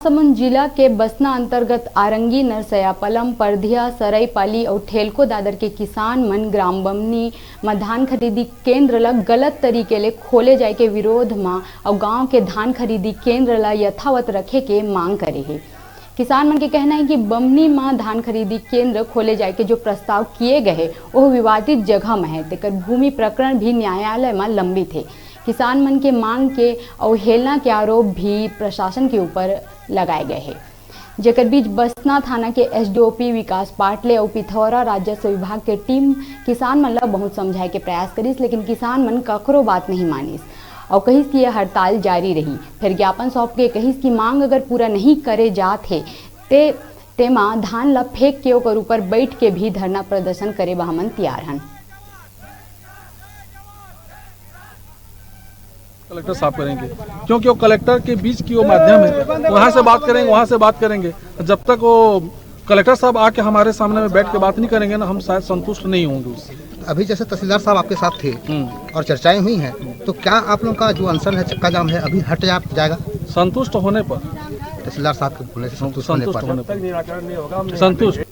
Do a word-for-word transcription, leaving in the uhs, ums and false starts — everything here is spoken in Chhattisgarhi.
महासमुंद जिला के बसना अंतर्गत आरंगी, नरसया, पलम, परधिया, सरईपाली अउ ठेलको दादर के किसान मन ग्राम बमनी म धान खरीदी केंद्र ल गलत तरीके ले खोले जाय के विरोध म अउ गांव के धान खरीदी केंद्र ल यथावत रखे के मांग करे हे। किसान मन के कहना हे कि बमनी म धान खरीदी केंद्र खोले जाय के जो प्रस्ताव किए गए हे, ओह विवादित जगह म हे, तेकर भूमि प्रकरण भी न्यायालय म लंबित हे। किसान मन के मांग के अवहेलना के आरोप भी प्रशासन के ऊपर लगाए गए हे। जेकर बीच बसना थाना के एसडीओपी विकास पाटले अउ पिथौरा राजस्व विभाग के टीम किसान मन ल बहुत समझाए के प्रयास करिस, लेकिन किसान मन कखरो बात नहीं मानिस अउ कहिस कि यह हड़ताल जारी रही। फिर ज्ञापन सौंप के कहिस कि मांग अगर पूरा नहीं करे जात हे, ते तेमा धान ल फेंक के ओकर ऊपर बैठ के भी धरना प्रदर्शन करे बर हमन तैयार हन। कलेक्टर साहब करेंगे, क्योंकि वो कलेक्टर के बीच की वो माध्यम है, वहाँ से बात करेंगे, वहाँ से बात करेंगे। जब तक वो कलेक्टर साहब आके हमारे सामने में बैठ के बात नहीं करेंगे ना, हम शायद संतुष्ट नहीं होंगे उससे। अभी जैसे तहसीलदार साहब आपके साथ थे हम्म। और चर्चाएं हुई हैं, तो क्या आप लोगों का जो अनशन है, चक्का जाम है, अभी हट जा, जाएगा? संतुष्ट होने पर। तहसीलदार साहब के बोलने से संतुष्ट होने संतुष्ट पर। होने पर। संतुष्ट।